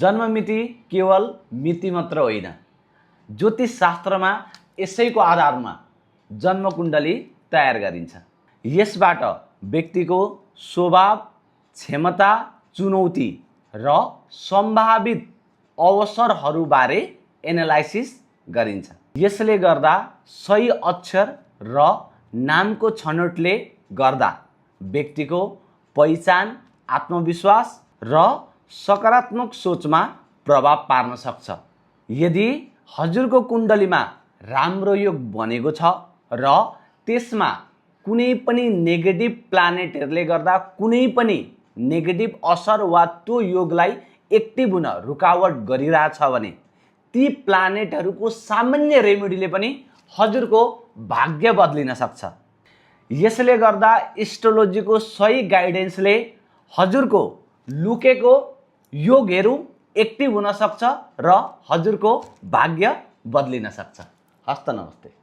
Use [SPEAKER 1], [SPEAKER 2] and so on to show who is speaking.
[SPEAKER 1] जन्ममिति केवल मिति मात्र होइन, ज्योतिष शास्त्रमा यसैको आधारमा जन्मकुण्डली तयार गरिन्छ। यसबाट व्यक्तिको स्वभाव, क्षमता, चुनौती र सम्भावित अवसरहरूबारे एनालाइसिस गरिन्छ। यसले गर्दा सही अक्षर र नामको छनौटले गर्दा व्यक्तिको पहिचान, आत्मविश्वास र सकारात्मक सोचमा प्रभाव पार्न सक्छ। यदि हजुरको कुण्डलीमा राम्रो योग बनेको छ र त्यसमा कुनै पनि नेगेटिभ प्लानेटहरूले गर्दा कुनै पनि नेगेटिभ असर वा त्यो योगलाई एक्टिभ हुन रुकावट गरिरहेछ भने ती प्लानेटहरूको सामान्य रेमेडीले पनि हजुरको भाग्य बदलिन सक्छ। यसले गर्दा एस्ट्रोलोजीको सही गाइडेन्सले हजुरको लुकेको योगहरू एक्टिभ हुन सक्छ र हजुरको भाग्य बदलिन सक्छ। हस्त नमस्ते।